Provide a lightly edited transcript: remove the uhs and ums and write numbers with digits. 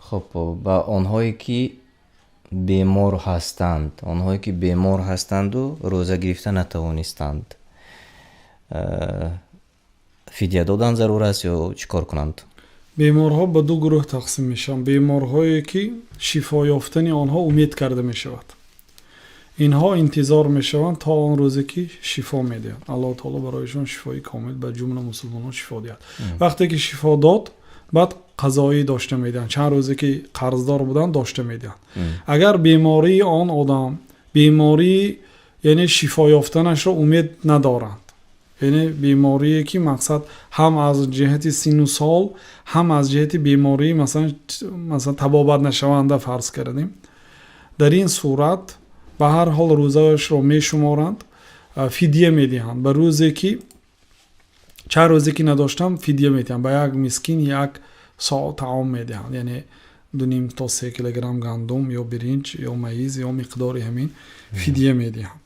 Хуб, ба онҳое ки бемор ҳастанд, онҳое ки бемор ҳастанду рӯза гирифта натавонистанд, фидия додан зарур аст ё чӣ кор кунанд? Беморҳо ба ду гурӯҳ тақсим мешаванд. Беморҳое ки шифо ёфтани онҳо умед карда мешавад, инҳо интизор мешаванд то он рӯзе ки шифо медиҳанд. Аллоҳ таоло бароишон шифои комил, ба ҷумла мусулмонон шифо диҳад. Вақте ки шифо дод, баъд қазои дошта медиҳанд, чанд рӯзе ки қарздор буданд, дошта медиҳанд. Агар бемории он одам бемории, яъне шифо ёфтанашро умед надоранд, яъне беморие ки мақсад ҳам аз ҷиҳати синну сол, ҳам аз ҷиҳати бемории, масалан, табобатнашаванда фарз кардем, дар ин сурат ба ҳар ҳол рӯзаашро мешуморанд, фидия медиҳанд. Ба рӯзе ки чанд рӯзе ки надоштам, фидия медиҳанд, ба як мискин як соъ таом медиҳанд, яъне 2,5 то 3 килограмм гандум ё биринҷ ё маиз ё миқдори ҳамин фидия медиҳанд.